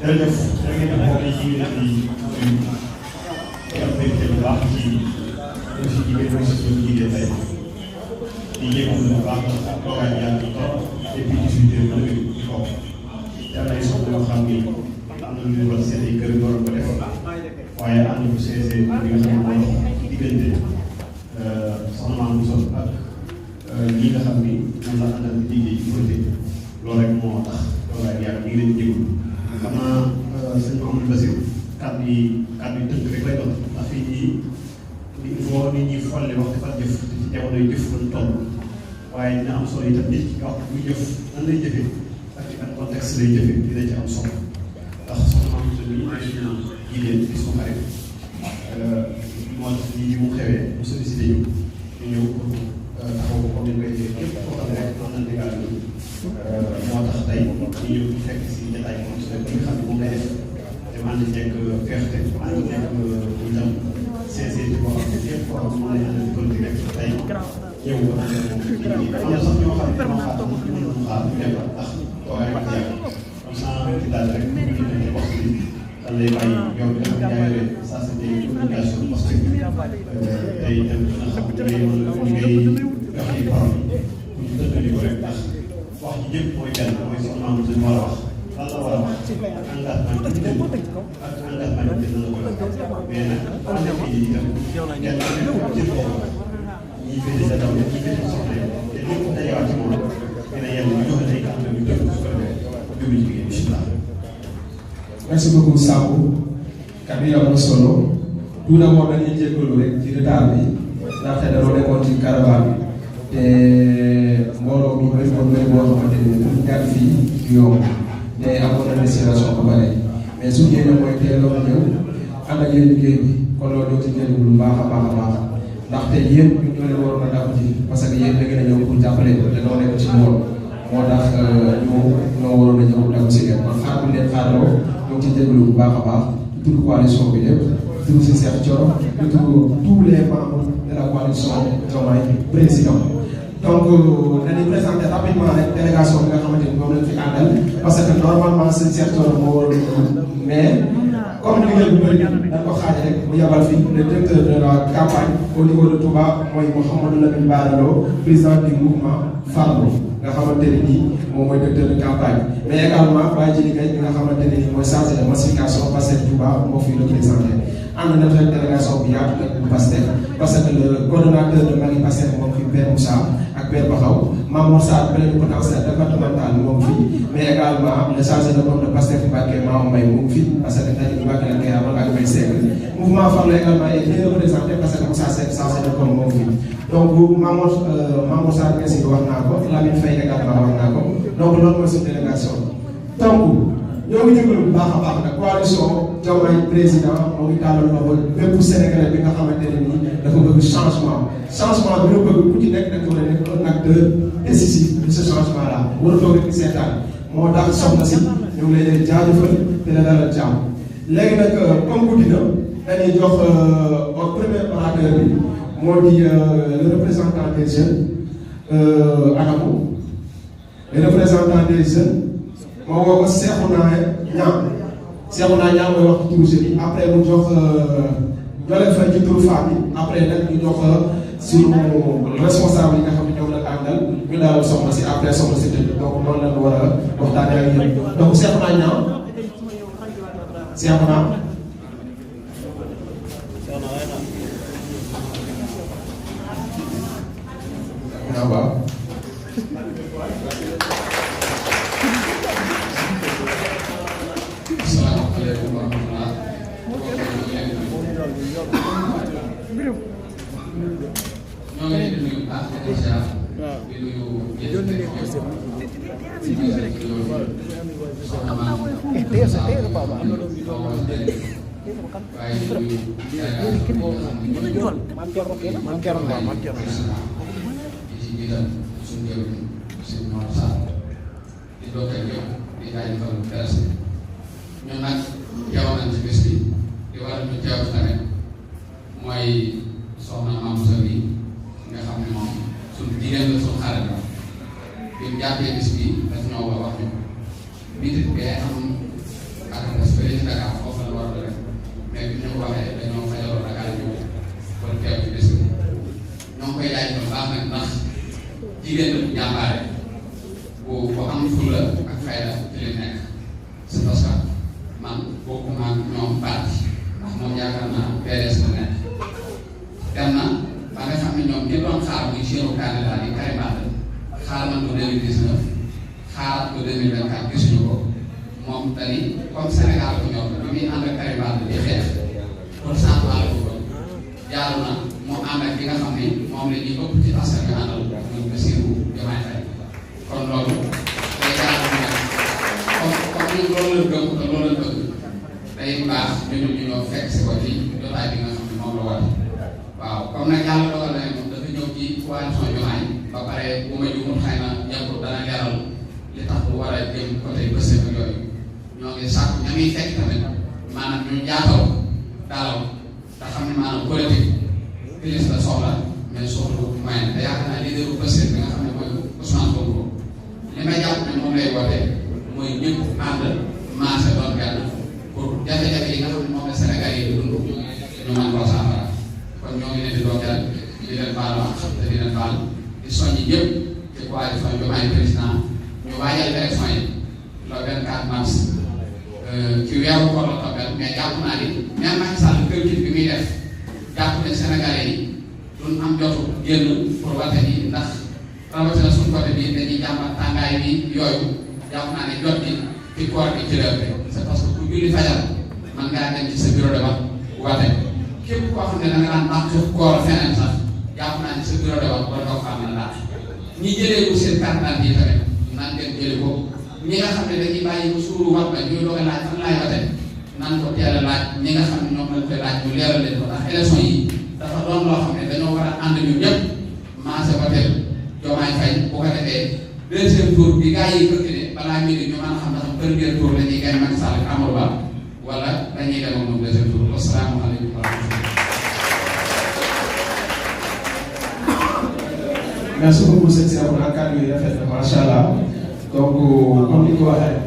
jërëjëf da ngeen di mbokk yi ci mbégte bu baax ci aussi jigéen ñi si suñu jigéen tey di yëngu bu baax ak toogaay yàlla di toog depuis 18 heures ba léegi di toog yàlla ay soxla yoo xam ni am na lu ñu war seen ay kër door ko def waaye am na bu seesee bi nga xam ne moo diggante soxna Maam Bousso ak ñi nga xam ni moom la àndal di liggéey ci côté loolu rek moo tax toogaay yàlla ñu ngi leen di déglu xam naa sëñ Amadou Bassirou kàddu yi tënk rek lay doon ndax fii nii il faut nit ñi folle wax dafa jëf ci jamono yu jëf lañ toll waaye dina am solo itam nit ki wax muy jëf nan lay jëfee ak ci ban contexte lay jëfee dina ci am solo ndax soxna Maam Bousso bi ay jigéen di suñu xarit moo tax lii mu xewee mu sollicité ñu ñëw taxaw ko comme ni ñu koy jëfee képp koo xam ne rek doon nañ digal moo tax tey ñu ñëw fekk si jotaay moom su bi nga xam ne moom lay def te man nañ nekk fierté man nañ nekk itam sincérité boo xam ne képp koo xam ne moom lañ àndal di politique rek tey ñëw ba ànd ak moom am na sax ñoo xam ne ñoo xaar ñu mën a xaar ñu dem ndax toogaay wax yàgg comme ça ci daal rek ñu ne wax bi dañ lay bàyyi yow bi nga xam ne yaa yore ça c'est des communications parce que tey itam dina xam ngay jox ay parole ñu tënkali ko rek ndax wax ji yëpp mooy benn mooy soxna Maam Bousso war a wax lan la war a wax engagement bi ñu ak engagement bi dina la ko def mais nag am na fii itam kenn ku nekk jël ko ñii féete sa daw ñii féete soxna yi te lépp dajewaat ci moom dina yàlla ñu joxe ay kàddu yu dëgg su ko defee jublu jigéen bisimilah. merci beaucoup Sakho kàddu yi am na solo tout d'abord dañuy jégalu rek ci retard bi ndaxte dañoo nekkoon ci caravane bi te mbooloo mi bëri woon bëri boo xamante ni pour ñàkk fii du yomb te amoon na destination ba pare mais su ñëwee mooy teeloon ñëw ànd ak yéen liggéey bi kon loolu doo ci jëlee lu baax a baax a baax ndaxte yéen ñun ñoo leen waroon a dàpp ci parce que yéen da ngeen a ñëw pour jàppale ko te noo nekk ci yoon moo tax ñoo waroon a ñëw dàpp si leen kon xaar bu leen xaarloo ñoo ngi ci jégalu bu baax a baax tur coalition bi lépp tur si Cheikh Thioro tur tous les membres de la coalition Diomaye président. donc dañuy présenter rapidement rek délégation bi nga xamante ni moom lañ fi àndal parce que normalement seen secteur moo war a mais comme liggéey bu bëri dañ ko xaaj rek mu yabal fi le directeur de la campagne au niveau de Touba mooy Mouhamadou Lamine Bara Lo président du mouvement Farlo nga xamante ne nii moom mooy directeur de campagne mais également Baye Djili Gaye bi nga xamante ne nii mooy chargé de massification Pastef Touba moo fi représenté ànd na rek délégation bi yaatu nag bu Pastef parce que le coordonnateur de Mali Pastef moom fi Père Moussa ak Père Baxaw Mamour Sarr beneen potentiel départemental moom fii mais également le chargé de com de Pastef Mbacké Maam Mbaye moom fii parce que tey Mbacké la koy amal ak Mbaye Seck mouvement Farlo également est bien représenté parce que Moussa Seck chargé de com moom fii donc Mamour Sarr merci wax naa ko Lamine Faye également wax naa ko donc loolu mooy suñu délégation donc ñoo ngi jégalu bu baax a baax nag coalition Diomaye président moo ngi tàllal loxo bépp Sénégalais bi nga xamante ne nii dafa bëgg changement bi nga bëgg ku ci nekk dafa war a nekk un acteur décisif de ce changement là war a toog rek di seetaan moo tax soxna si ñu ngi leen di jaajëfal te la dalal jàmm léegi nag comme guddi na dañuy jox premier orateur bi moo di le représentant des jeunes Adamo le représentant des jeunes moo woo ko Cheikhouna Niang mooy wax turu jeunes yi après mu jox Jolène Faye ci turu femme yi après nag ñu jox suñu responsable yi nga xam ne ñoom la àndal ñu daal soxna si après soxna si tëdd donc noonu la ñu war a waxtaanee ak yéen donc Cheikhouna Niang waaw. asalaamaaleykum wa rahmatulah. ñoo ngi leen di nuyu baax di ziar di nuyu yéen jiital suñu jëwriñ suñu Mor Sarr di dooteel yëpp di jaajëfal presse ñun nag teew nañ ci bés bi di waral ñu teew tamit mooy soxna Maam Bousso bi nga xam ne moom suñu jigéen la suñu xarit la bi mu jàppee bés bi daf ñoo wax ñu bitit bee am ak jigéen la jàmbaare bu am fulla ak fayda ci li nekk c'est parce que man bokkuma ak ñoom parti ndax moom yaakaar naa PDS la nekk dem na ba nga xam ne ñoom ñi doon xaar muy seenu candidat yi Karim Wade xaar nañ ko 2019 xaaraat ko 2024 gisuñu ko moom tani comme Sénégal ko ñor bi muy ànd ak Karim Wade di xeex pour changement la ko jaaru na mu ànd ak ki nga xam ne moom la ñuy ëpp ci askan bi àndal muy Bassirou Diomaye Faye kon loolu day jaaru na comme ñun loolu la gëm te loolu la bëgg day baax ñu ñoo fekk si ko ci jotaay bi nga xam ne moom la woote waaw comme nag yàlla dogal na moom dafa ñëw ci coalition Diomaye ba pare bu ma jumul xëy na ñëpp dana leeral li tax bu war a jëm côté Bassirou yooyu ñoo ngi sàkku ña ngi fekk tamit maanaam ñu jaatal dalal te xam ne maanaam politique plus la soxla mais surtout moyen te yaakaar naa leaderu Bassirou bi nga xam ne mooy Ousmane Sonko li may jàpp ne moom lay woote mooy ñëpp ànd marché doon benn pour jafe-jafe yi nga xam ne moom la Sénégal yi di dund ñu mën koo saafara kon ñoo ngi leen di dookeel di leen baal wax te di leen baal di soññi ñëpp ci coalition Diomaye président ñu waajal élection yi le 24 mars ci weeru koor la toppeel mais jàpp naa ni même Macky Sall politique bi muy def jàpp ne Sénégalais yi duñ am jotu génn pour wate yi ndax rawatina suñu côté bi dañuy jàmbat tàngaay bi yooyu jàpp naa ne jot gi ci koor bi ci réew mi c'est parce que ku julli fajar man ngaa dem ci sa bureau de vote wate képp koo xam ne da nga daan dàq koor feneen sax jàpp naa ne sa bureau de vote war nga ko am na dàq ñi jëlee ko seen carte d'identité yi tamit nan ngeen jëlee ko ñi nga xam ne dañuy bàyyi ko suuru wat ba ñuy doog a laaj fan laay wate nan ko teel a laaj ñi nga xam ne ñoom lañ koy laaj ñu leeral leen ko ndax élection yi dafa doon loo xam ne dañoo war a ànd ñun ñëpp maase wateel Diomaye Faye bu ko defee deuxième tour bi gars yi fëkk ne balaa midi ñu mën a xam ndax premier tour la ñuy gañ Macky Sall ak Amadou Ba wala dañuy dem ak moom deuxième tour wasalaamaaleykum wa rahmatulah. merci beaucoup sëñ Cheikh naa kàddu yi rafet na macha allah donc comme ni ko waxee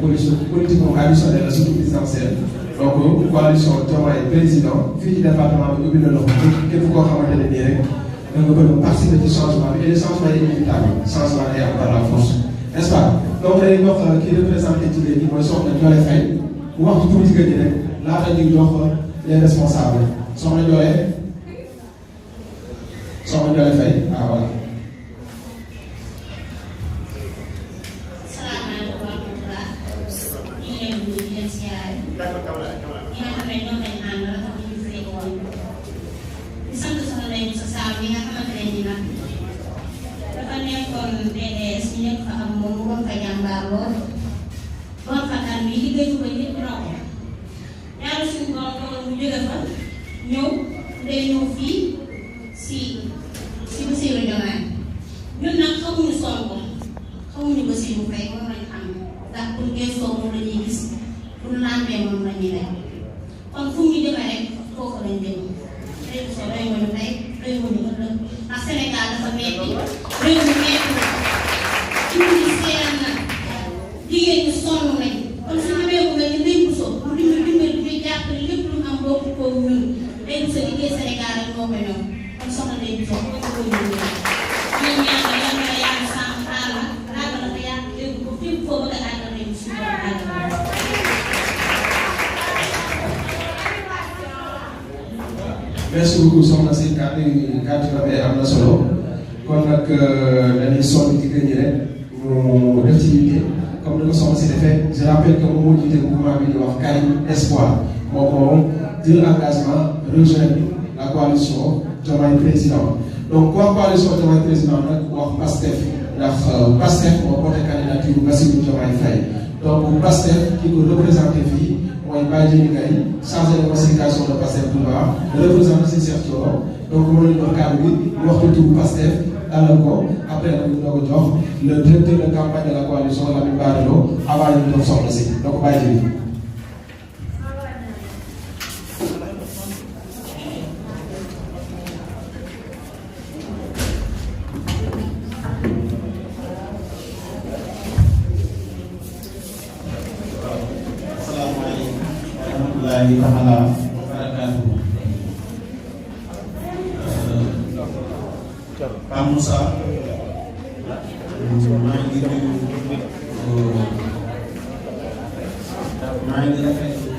politique moom additionnelle la surtout présidentielle donc coalition Diomaye président fii ci département bi ubbi na loxo képp koo xamante ne nii rek da nga bëgg a participer ci changement bi et les changements yi inévitable changement day am par la force n'est-ce pas donc dañuy wax kii représenté jigéen ñi mooy soxna Ndiolé Faye mu wax ci turu jigéen ñi rek laata ñuy jox les responsables soxna Ndiolé Faye ah voilà. merci beaucoup soxna si kàddu yi am na solo kon nag dañuy sonn jigéen ñi rek mu def ci yitte comme ni ko soxna si defee je rappelle que moom moo jiite mouvement bi di wax Karim Espoir moo ko jël engagement rejoindre la coalition Diomaye président donc wax coalition Diomaye président nag wax Pastef ndax Pastef moo porté candidature Bassirou Diomaye Faye donc Pastef ki ko représenté fii mooy Baye Diény Gaye chargé de massification de Pastef Touba représenté si Cheikh Thioro donc mën nañu wax kàddu bi ñu wax ko turu Pastef dalal ko après nag ñu doog a jox le directeur de campagne de la coalition Lamine Bara Lo avant ñu doon soxla si donc Baye Diény. Assalamualaikum warahmatullahi wabarakatuh. Pak Musa maa ngi rafetlu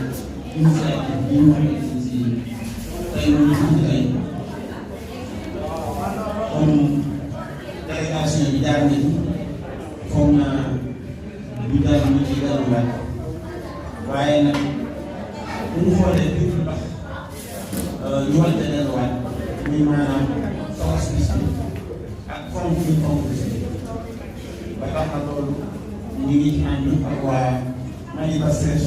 initiative bi nga xamante ni si tey moom la ñu tey comme délégation bi jaar nañu foog naa du jaar ñu ci delluwaat waaye nag bu ñu xoolee bi ñu tax ñu war a delluwaat muy maanaam soxla si bis bi ak fonk bi fonk bis bi ba tax na loolu ñu ngi ànd ak waa Mali Pastef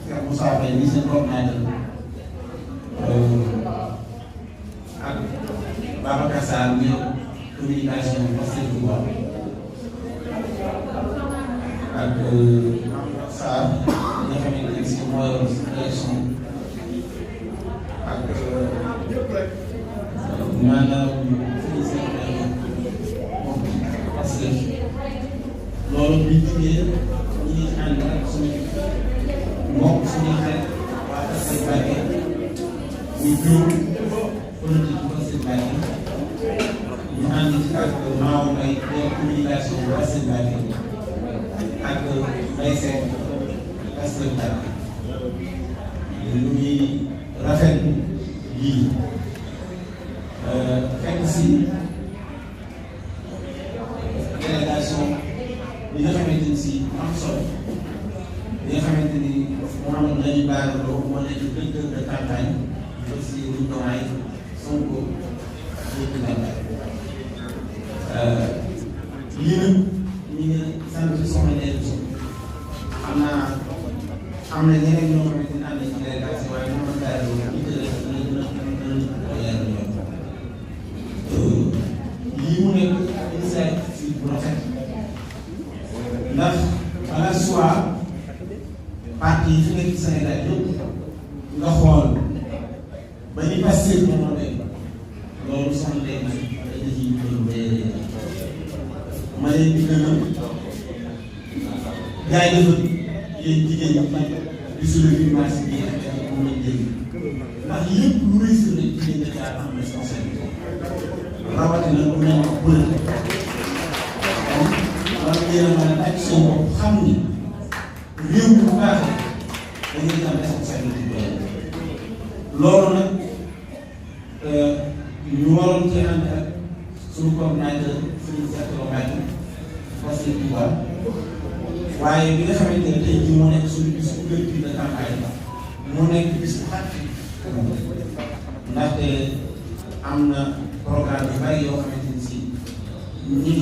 Cheikh Moussa Faye mi seen coordinateur ak Babacar Sarr mi communication Pastef Touba ak Mamadou Sarr nga xamante ne si mooy élection ak maanaam Pastef loolu bi jugee ñu ngi ànd ak suñu mbokk suñuy xarit waa Pastef Mbacké muy bureau politique bu Pastef Mbacké ñu ànd ci ak maaw ay communication bu Pastef Mbacké ak Mbaye Seck Pastef Mbacké ñu ngi rafetlu lii fekk si délégation li nga xamante ni si am solo li nga xamante ni moom la ñu baaraloo moo nekk directeur de campagne aussi ñu domaay Sonko ak campagne lii nag ñu ngi sant soxna Ndeye Bousso xam naa am na ñeneen ñoo xamante ni am nañ ci délégation waaye moom la baaraloo ñu jëlee lii mu nekk initiative bu rafet ndax à la fois parti yi fi nekk ci Sénégal yëpp nga xool ba ñu Pastef moom moo nekk loolu soxna Ndeye dañu ciy jël ma leen di gën a jaajëfal yéen jigéen ñi di soulever marché bi ak moom lañ dégg ndax lépp lu réussir rek jigéen ñi daal am responsabilité rawatina lu mel ni politique war ngeen a mën a tàcc seen bopp xam ni réew mi bu baaxee da ngeen am responsabilité loolu nag ñu waroon cee ànd ak suñu coordinateur suñu secteur Mbacké Pastef Touba waaye bi nga xamante ne tey jii moo nekk suñu bis ouverture de campagne mu nekk bis bu xat ndaxte am na programme yu bari yoo xamante ni si ñu ngi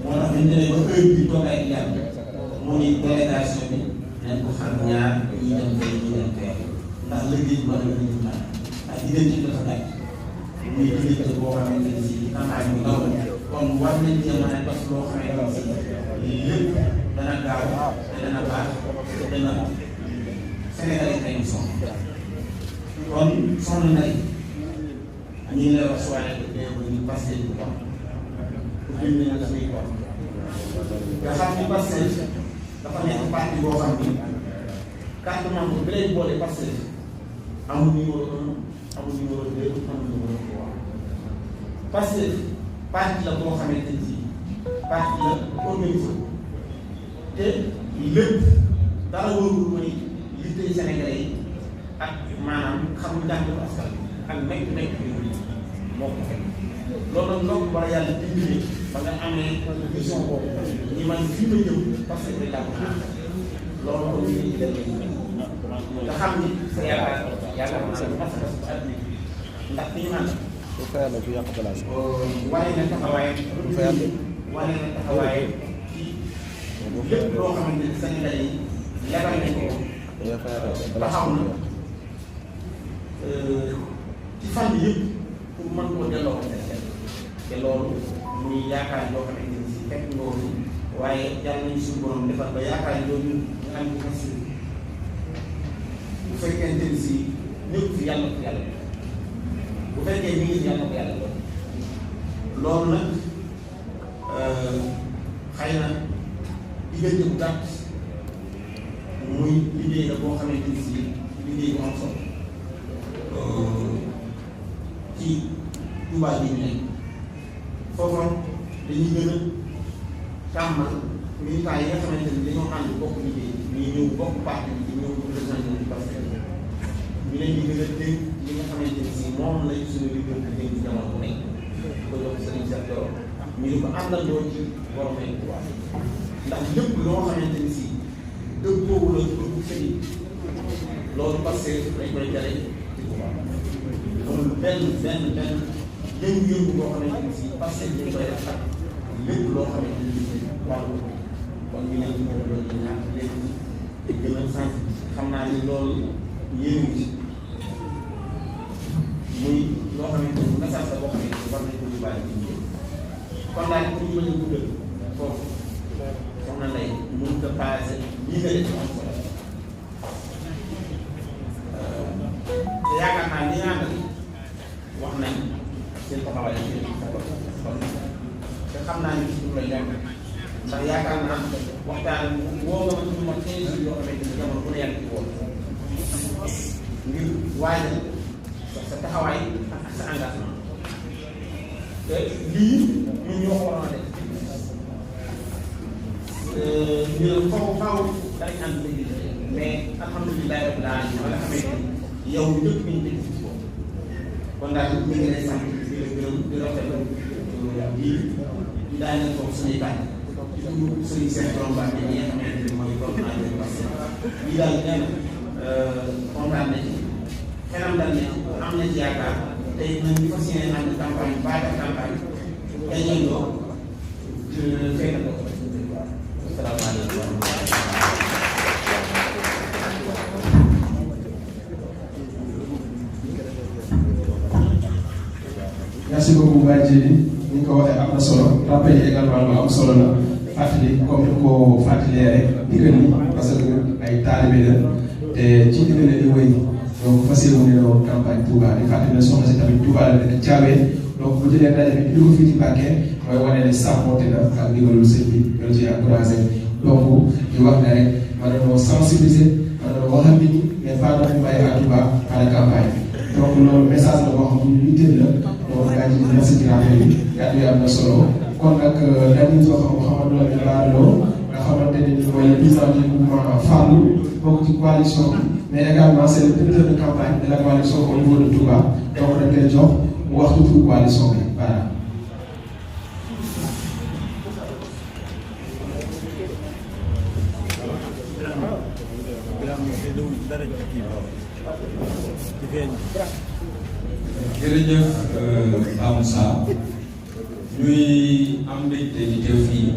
moo tax ñu demee ba heure bii toogaay di yàgg mu ni délégation bi nañ ko xam ñaar ñi dem fee ñi dem fee ndax liggéey bi wala lu ñu mën ndax diggante bi dafa gàtt muy diggante boo xamante ni si campagne bi ndaw la kon war nañ cee mën a def loo xamante ni si lépp dana gaaw te dana baax te dana Sénégal yi ñu soxla kon soxna Ndeye ñu ngi lay wax soirée de bienvenue Pastef bu baax pour ñu ne la suñuy wax nga xam ni Pastef dafa nekk parti boo xam ni carte membre bi lay boole Pastef amul numéro 1 amul numéro 2 amul numéro 3 Pastef parti la boo xamante ni parti la organisé te lépp dara warul mooy liggéey Sénégalais yi ak maanaam xam njàng askan ak nekk moo ko fekk loolu nag ndox ba yàlla dimbali ba nga amee vision boobu ñi man fi ma jëm parce que day jàpp loolu ko ñu ngi leen nga xam ni sa yaakaar naa parce que àdduna ndax fi ñu ànd wane na taxawaay wane na taxawaay ci lépp loo xamante ni Sénégal yi lebal nañ ko taxaw na ci fànn yëpp pour mën koo delloo ko Sénégal te loolu muy yaakaar yoo xamante ni si fekk loolu waaye yàlla nañu suñu borom defal ba yaakaar yooyu ñu am ko fas bu fekkente ni si ñëpp fi yàlla ko yàlla bu fekkee ñu ngi yàlla ko yàlla loolu nag xëy na diggante bu gàtt muy liggéey la boo xamante ni si liggéey bu am solo ci Touba bi ñu nekk foofa dañuy gën a tàmm militants yi nga xamante ni dañoo ànd bokk liggéey ñuy ñëw bokk parti bi ñëw représenté ñu parce que ñu leen di gën a dégg li nga xamante ni si moom lañ suñu liggéey di dégg jamono bu nekk di ko jox sëriñ Cheikh Thioro ñu di ko àndandoo ci borom ay Touba ndax lépp loo xamante ni si dëppoowul ak bëgg sëriñ loolu parce que dañ koy jare ci Touba amul benn yëngu-yëngu boo xamante ni si parce que dañ koy def ak lépp loo xamante ni si wàllu kon ñu leen di mën a doon di ñaax léegi te gën a sant xam naa ni loolu yéen ngi muy loo xamante ni message la boo xamante ni war nañ ko yóbbaale ci ñoom kon daal pour ñu bañ a guddal foofu soxna Ndeye mënut a passé lii nga def am solo te yaakaar naa ni nga àndal wax nañ seen taxawaay yi seen kon te xam naa ni gis la yomb ndax yaakaar naa waxtaan woo nga ma ci ma 15 jours yoo xamante ni jamono bu ne yàlla ci woon ngir waajal sa taxawaay ak sa engagement te lii ñun ñoo ko waroon a def ñu ne faaw dañ ànd liggéey mais alhamdulilah rabbil alamin ba nga xamante ni yow ñëpp ñu ngi ci boobu kon daal ñu ngi lay sant di la gërëm di rafetlu lii ñu daal leen toog suñuy bàyyi ci turu sëriñ Cheikh Thioro Mbacké ñi nga xamante ni mooy coordonnateur parce que lii daal nee na kontaan na ci xelam dal na ci am na ci yaakaar tey nag ñu fas yéene ànd campagne baatal campagne dañuy doon fekk na ko asalaamaaleykum. merci beaucoup Baye Diéli ni ñu ko waxee am na solo rappel yi également lu am solo la fàttali comme ni ko fàttalee rek digal ni parce que ay taalibe la te ci digal di wéy donc fas yéene woon campagne Touba di fàttali ne soxna si tamit Touba la nekk Thiawéen donc bu jëlee ndaje bi di ko fii ci Mbacké mooy wane ne sàmmonte na ak ndigalul sëñ bi ñoo ciy encouragé donc di wax ne rek mën nañoo sensibiliser mën nañoo waxal nit ñi mais pas dañu bàyyi à Touba à la campagne donc loolu message la boo xam ne ñu itteel la donc gaa ji merci ci rappel bi kàddu yi am na solo kon nag dañuy jox Mouhamadou Lamine Bara Lo nga xamante ne ni mooy le président du mouvement Fallou bokk ci coalition bi mais également c'est le directeur de campagne de la coalition au niveau de Touba donc dañ koy jox mu wax tuuti coalition bi voilà. jërëjëf Ba Moussa ñuy am mbégte di teew fii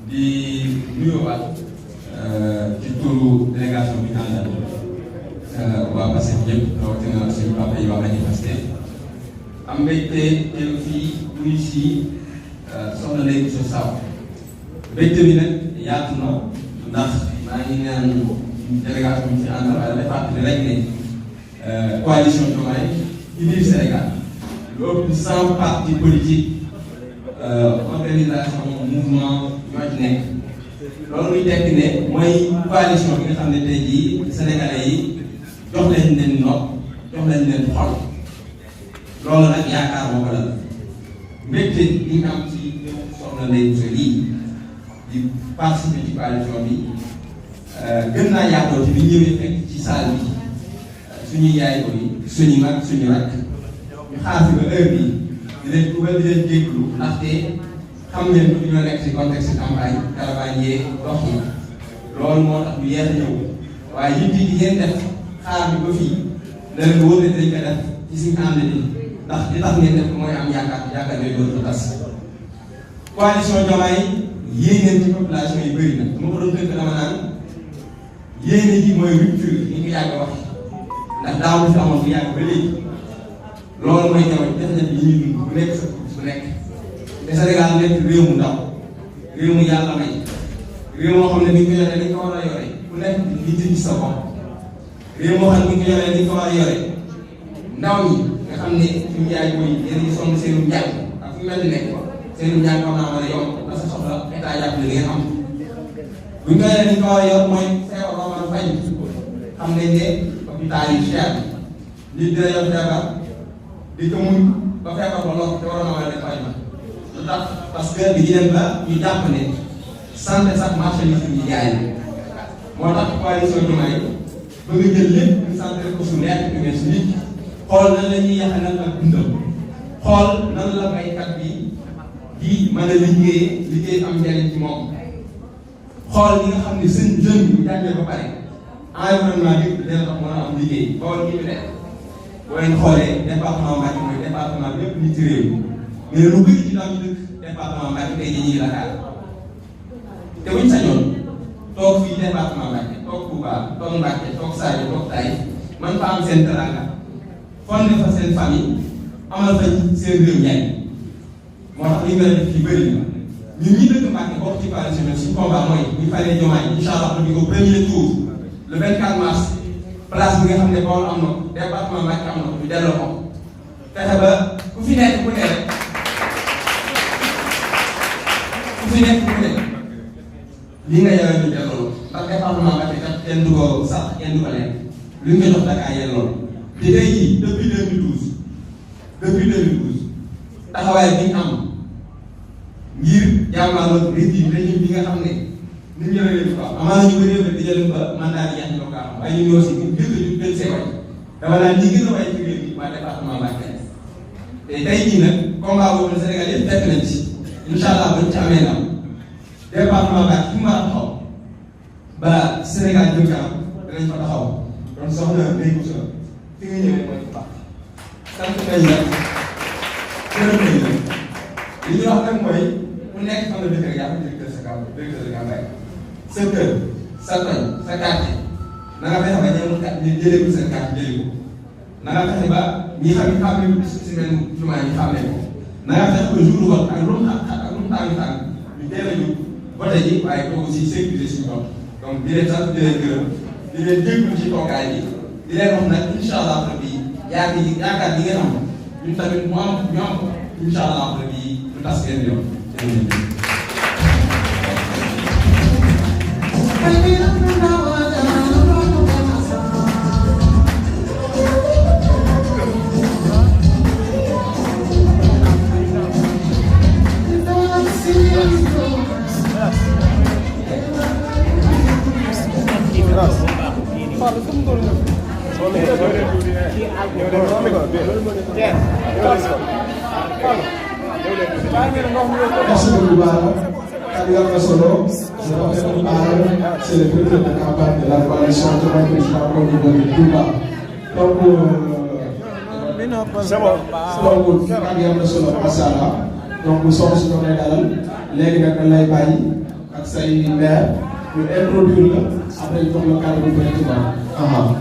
di nuyuwaat ci turu délégation bi àndal waa Pastef ñëpp rawatina suñu papa yi wax nañu Pastef am mbégte teew fii muy si soxna Ndeye Bousso Sakho mbégte bi nag yaatu na ndax maa ngi naan délégation bi ci àndal waaye dafa fàttali rek ne coalition Diomaye ci biir Sénégal lu ëpp 100 partis politiques organisation mouvement ñoo ci nekk loolu muy tekki ne mooy coalition bi nga xam ne tey jii sénégalais yi jox leen leen nopp jox leen leen xol loolu nag yaakaar moo ko dal mbégte li nga am ci soxna Ndeye Bousso lii di participer ci coalition bi gën naa yaatoo ci bi ñëwee fekk ci salle bi suñuy yaay ko yi suñu mag suñu rakk ñu xaar si ba heure bii di leen dugal di leen déglu ndaxte xam ngeen ni ñoo nekk ci contexte campagne caravane yeeg dox yi loolu moo tax ñu yeex a ñëw waaye yitte gi ngeen def xaar bi ba fii na leen wóor ne dañ ko def ci suñu ànd bi ndax li tax ngeen def ko mooy am yaakaar yooyu dootu tas coalition Diomaye yéeneen ci population yi bëri na ma ko doon tënk dama naan yéene ji mooy rupture ni ko yàgg wax ndax daaw fi amoon bu yàgg ba léegi loolu mooy jafe-jafe yi ñuy dund bu nekk sa bu nekk te Sénégal nekk réew mu ndaw réew mu yàlla may réew moo xam ne ni ñu ko yoree ni ñu ko war a yore ku nekk di ci sa bopp réew moo xam ne ni ñu ko yoree ni ñu ko war a yore ndaw ñi nga xam ne suñu yaay booy yéen a ngi sonn seenu njàng ak fu mel ni nekk seenu njàng war naa mën a yomb parce que soxla état jàpp li ngeen am bu ñu ko yoree ni ñu ko war a yor mooy feebar boo mën a faj xam nañ ne hôpital yi cher nit dina yor feebar di ko muñ ba feebar ba lool te waroon na mën a def faj ma lu tax parce que dañuy dem ba ñu jàpp ne santé sax marchandise bi jaay la moo tax coalition Diomaye bëgg jël lépp ñu santé ko su nekk mais su nit xool nan la ñuy yaxanal ak dundam xool nan la baykat bi di mën a liggéey am njëriñ ci moom xool ñi nga xam ne seen jeune bi bu jàngee ba pare environnement bi dina tax mën a am liggéey xool ñi fi nekk boo leen xoolee département Mbacké mooy département bi lépp nit ci réew mais lu bëri ci daaw ñu dëkk département Mbacké tey jii ñuy Dakar te buñ sañoon toog fii département Mbacké toog Touba toog Mbacké toog Sadio toog Taïf man fa am seen teranga fondé fa seen famille amal fa seen réew ñaay moo tax li nga def fii bëri na ñun ñi dëkk Mbacké bokk ci coalition bi suñu combat mooy bu ñu falee Diomaye incha allah ñu ko premier tour le 24 mars place bi nga xam ne Bawol am na ko département Mbacké am na ko ñu delloo ko fexe ba ku fi nekk ku ne lii nga yore ñu delloo ndax département Mbacké kat kenn du ko sax kenn du ko lekk li nga jox Dakar yelloo te tey jii depuis 2012 taxawaay bi ñu am ngir jàmmaarloo régime bi nga xam ne nit ñi yore leen ko am amaana ñu bëri di jël ba mandat yi yàq ko am waaye ñun aussi ñu njëkk a ñu gën see way dama naan ñi gën a way ci réew mi waa département Mbacké te tey jii nag combat boobu Sénégal yëpp fekk nañ ci incha allah bañ ci amee ndam département Mbacké fi mu war a taxaw ba Sénégal jëm kanam danañ fa taxaw donc soxna Ndeye Moussa fi nga ñëwee mooy baax sant nañ la gërëm nañ la li ñu wax nag mooy ku nekk fan la dëkk rek yaa ko directeur sa kaw directeur sa Gambaye sa kër sa koñ sa quartier na nga fexe ba ñëw kat ñu jëlee ko seen quartier jëlee ko na nga fexe ba ñi xam ne si mel jumaa ñi xam ne ko na nga fexe ba jour vote ak lu mu tàng ñu teel a jóg vote ji waaye kooku aussi sécuriser suñu bopp donc di leen sant di leen gërëm di leen déglu ci toogaay bi di leen wax nag incha allah rabbi yaakaar yi ngeen am ñun tamit mu am ñu am incha allah rabbi lu tas ngeen yoon Merci beaucoup Bara. Kàddu am na solo. Je rappelle Bara, c'est le directeur de campagne de la coalition Diomaye Président au niveau de Touba. Donc kàddu am na solo macha allah. Donc soxna si ñoom lay dalal léegi nag dañ lay bàyyi ak say maire ñu introduire la après ñu jox la kàddu bu directement.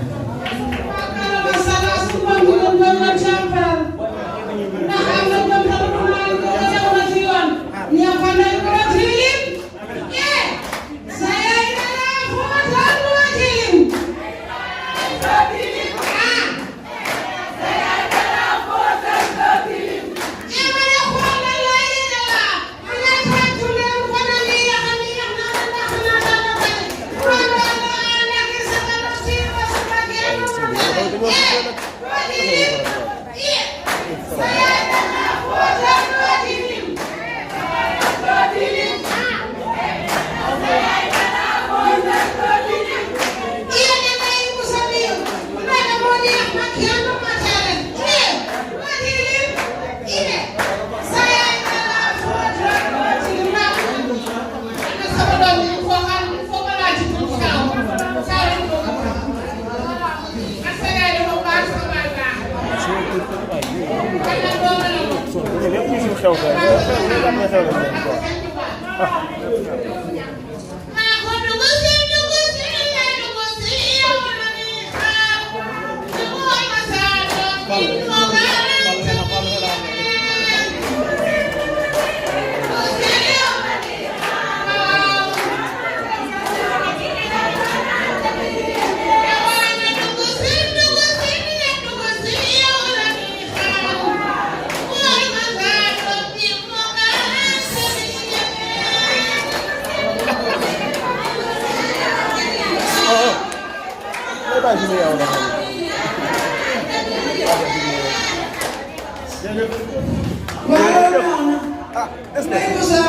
Ndeye Moussa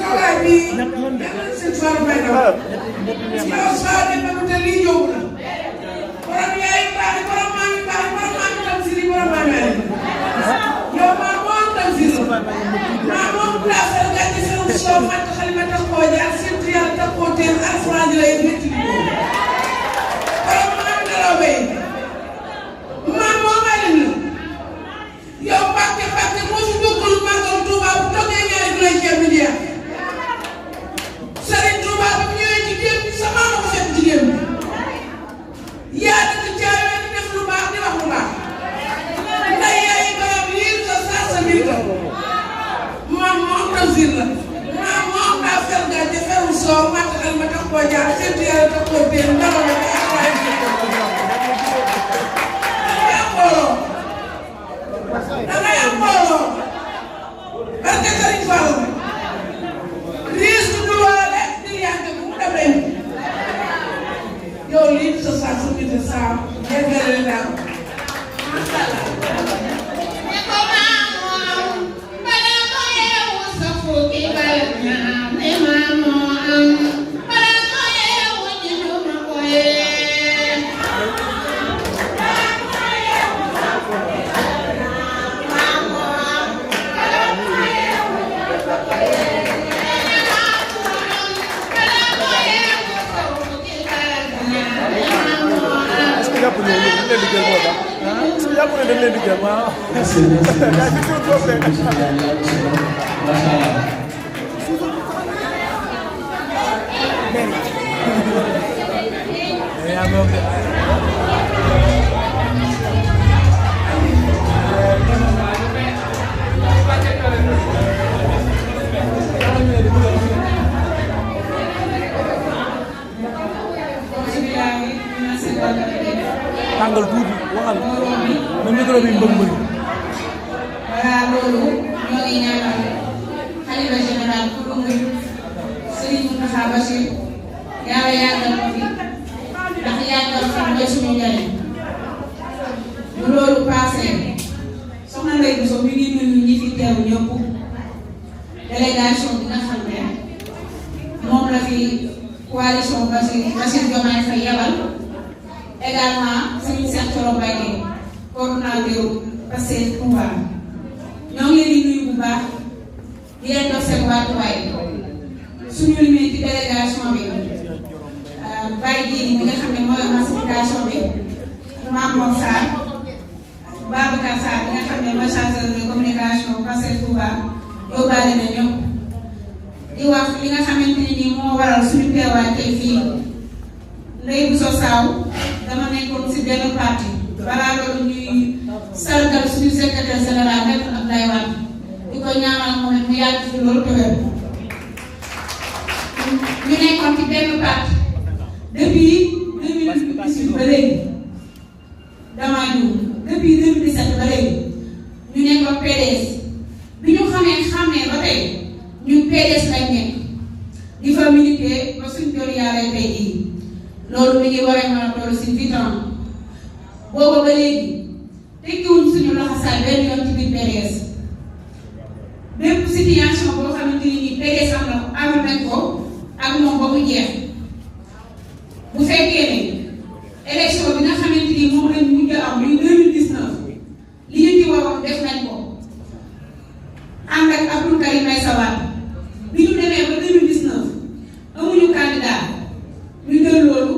xalaat bi seen Fallou Mbaye yow saa dem na te lii ñëw na borom yaay baax borom maa ngi baax borom maa ngi tam si li borom maa ngi yow maa moom tam si maa moom place nga ci seen soo mat xalima tax koo jaar seen yàlla tax koo teel alxuraan di lay métti li borom maa ngi dalaw bay maa moom ay leen yow Mbacke moo fi bokkul màggal Touba bu toggee ñaari bi lay ceeb bi jeex Serigne Touba ba mu ñëwee ci géej bi sama ma ko fekk jigéen bi yaa dëkk caawee di def lu baax di wax lu baax nday yaay bayam liir sa saa sa biir la maam moom tafsir la maam moom daa fer gàcce feru soow matt xel ma tax koo jaar seetu yàlla tax koo téen dara la ko ak waaye yaa xooloo dangay am mbooloo barke Serigne Fallou riis du duwaale di yàgg bu mu dem leen yow lii sa saa su nit saa yeggale daal masha Allah ne ko maamoo bala ko yeewu sa fukki bal ñaar ne maamoo am bala ko yeewu ñu duma ko yee jàpp ne dañ leen di jël moo tax est-ce que jàpp ne dañ leen di jël waaw. merci tàngal tuuti waxal na micro bi mbëg mbëg. voilà loolu ñoo ngi ñaanal xalifa général pour muy Serigne Mountakha Bassirou yàlla yàggal ko fi ndax yàggal fi mooy suñu njariñ bu loolu passé soxna Ndeye Bousso mi ngi nuyu ñi fi teew ñëpp délégation bi nga xam ne moom la fi coalition Bassirou Diomaye Faye yebal également Serigne Cheikh Thioro Mbacké coordonnateur Pastef Touba ñoo ngi leen di nuyu bu baax di leen dox seen wàccuwaay suñu limee ci délégation bi Baye Diéni bi nga xam ne mooy massification bi Mamour Sarr Babacar Sarr bi nga xam ne mooy chargeur de communication Pastef Touba yóbbaale na ñëpp di wax li nga xamante ne nii moo waral suñu teewaay tey fii Ndeye Bousso Saw dama nekkoon si benn parti balaa loolu ñuy sargal suñu secrétaire général Maître Abdoulaye Wade di ko ñaanal moom it mu yàgg fi loolu te wér ñu nekkoon ci benn parti depuis 2018 ba léegi damaa ñëw depuis 2017 ba léegi ñu nekkoon PDS bi ñu xamee ba tey ñun PDS lañ nekk di fa milité ba suñ jot yàlla tey jii loolu mi ngi waree mën a toll si 8 ans booba ba léegi tekkiwuñ suñu laxasaay benn yoon ci biir PDS bépp situation boo xamante ni nii PDS am nañ ko ak moom ba mu jeex bu fekkee ne élection bi nga xamante ni moom lañ mujj am muy 2019 li ñu ci waroon def nañ ko ànd ak Abdou Karim Meïssa Wade bi ñu demee ba 2019 amuñu candidat ñu jël loolu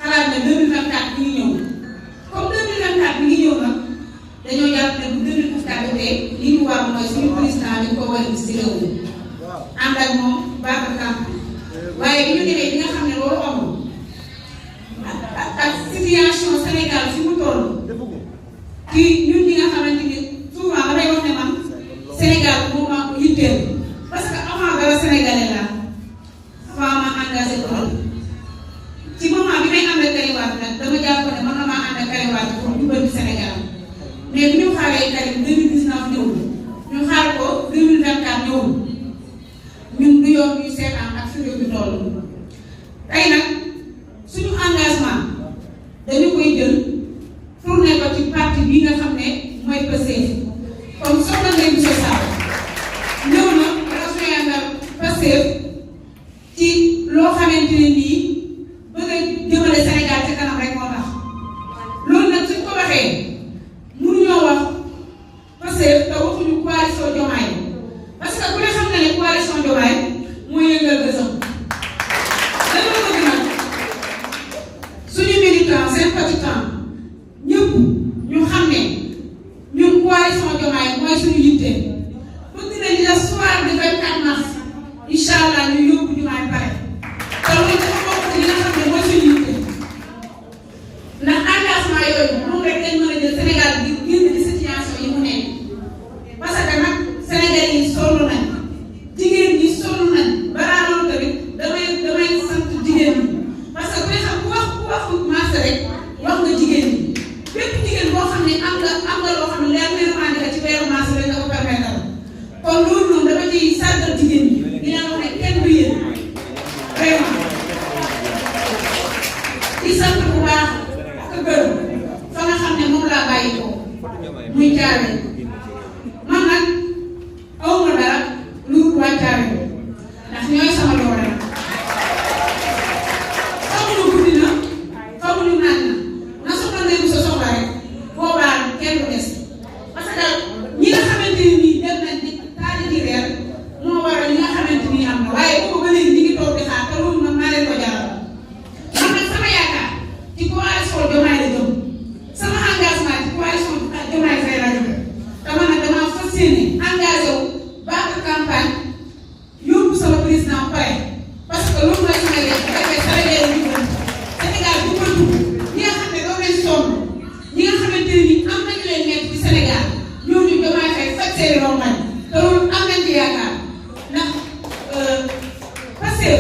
xalaat ne 2024 bi ñu ñëw comme 2024 bi ngi ñëw nag dañoo jàpp ne bu 2024 bi li ñu war mooy suñu président bi ko war a gis ci réew mi ànd ak moom Babacar Camp waaye bi ñu demee bi nga xam ne loolu amul ak situation Sénégal fi mu toll kii ñun ñi nga xamante ni souvent damay wax ne man Sénégal moom maa ko yitteel parce que avant dara sénégalais la avant ma engagé ko ci moment bi may ànd ak Karim Wade nag dama jàpp ne mën na maa ànd ak Karim Wade pour jubbanti Sénégal mais bi ñu xaaree Karim 2019 ñëwul ñu xaar ko 2024 ñëwul ñun du yoon ñuy seetaan ak fi réew mi toll tey nag suñu engagement dañu koy jël tourné ko ci parti bi nga xam ne mooy Pastef comme soxna Ndeye Bousso Saw waxee mënuñoo wax Pastef te waxuñu coalition Diomaye parce que ku ne xam na ne coalition Diomaye mooy yëngal gësam dañoo bëgg nag suñu militant sympathisant ñëpp ñu xam ne ñun coalition Diomaye mooy suñu yitte bëgg nañu la soir du 24 mars incha allah ñu yóbbu Diomaye pare te loolu dafa bokk ci li nga xam ne mooy suñu yitte ndax engagement yooyu moom rek dañ mën a jël Sénégal bi génn ci situation yi mu nekk parce que nag Sénégal yi sonn nañ jigéen ñi sonn nañ balaa loolu tamit damay sant jigéen ñi parce que ku xam ku wax marché rek wax nga jigéen ñi bépp jigéen boo xam ne am nga loo xam ne leer na revendiqué ci weeru marché rek nga ko permettre kon loolu noonu dama ciy sargal jigéen ñi dina wax ne kenn du yéen vraiment di sant bu baax ak gërëm fa nga xam ne moom laa bàyyi ko muy caare man nag awma dara lu waa caare ndax ñooy sama doole xamuñu guddi na xamuñu naaj na soxla ndey sa soxla rek boobaa kenn du des parce que ñi nga xamante ni nii dem nañ di taali di reer moo waral ñi nga xamante ni am na waaye boobu ba léegi ñi ngi toog di xaar te loolu man maa leen ko jaral man nag sama yaakaar ci coalition Diomaye la jëm sama engagement ci coalition Diomaye Faye la jëm dama nag dama fas yéene engagé wu battre campagne yóbbu sama président pare parce que loolu mooy sama yéen bu fekkee Sénégal yi ñu Sénégal bu ko dugg ñi nga xam ne doo leen sonn ñi nga xamante ne nii am nañu leen nekk ci Sénégal ñooñu Diomaye Faye faj seen rongañ te loolu am nañ ci yaakaar ndax parce que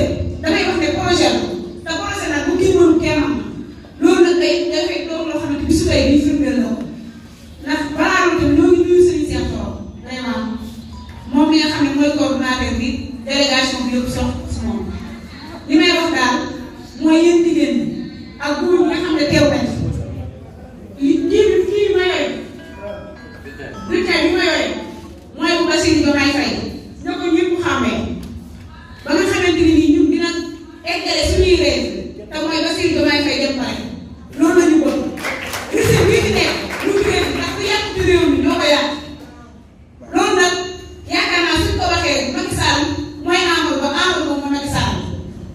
damay wax ne projet la te projet nag bu kii mënu kenn am loolu nag dafay doon loo xamante bisu tey bii firndeel na ko ndax balaa loolu tamit ñoo ngi nuyu Serigne Cheikh Thioro vraiment moom mi nga xam ne mooy coordonnateur bi délégation bi yëpp sox si moom li may wax daal mooy yéen jigéen ñi ak góor ñi nga xam ne teew nañ kii ma yore bulletin bi ma yore mooy bu Bassirou Diomaye Faye na ko ñëpp xàmmee ba nga xamante ni nii ñun dina eggale suñuy réew te mooy Bassirou Diomaye Faye dem pare loolu la ñu bëgg risque bii fi nekk lu jógee ndax ku yàq ci réew mi ñoo ko yàq loolu nag yaakaar naa suñ ko waxee Macky Sall mooy Amadou Ba Amadou Ba mooy Macky Sall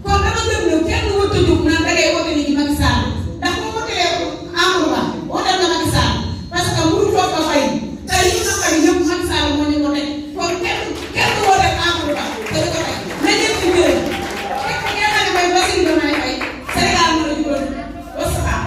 kon dama gëm ne kenn wut a jóg naan da ngay wote ni ci Macky Sall ndax boo wotee Amadou Ba wotal nga Macky Sall parce que mënu foofu ko fay tey ñu naqari ñëpp Macky Sall moo ñu wote kon kenn wote Amadou Ba te du ko fay na ñëpp ci gërëm fekk nga xam ne mooy Bassirou Diomaye Faye Sénégal mën a jubal wasalaam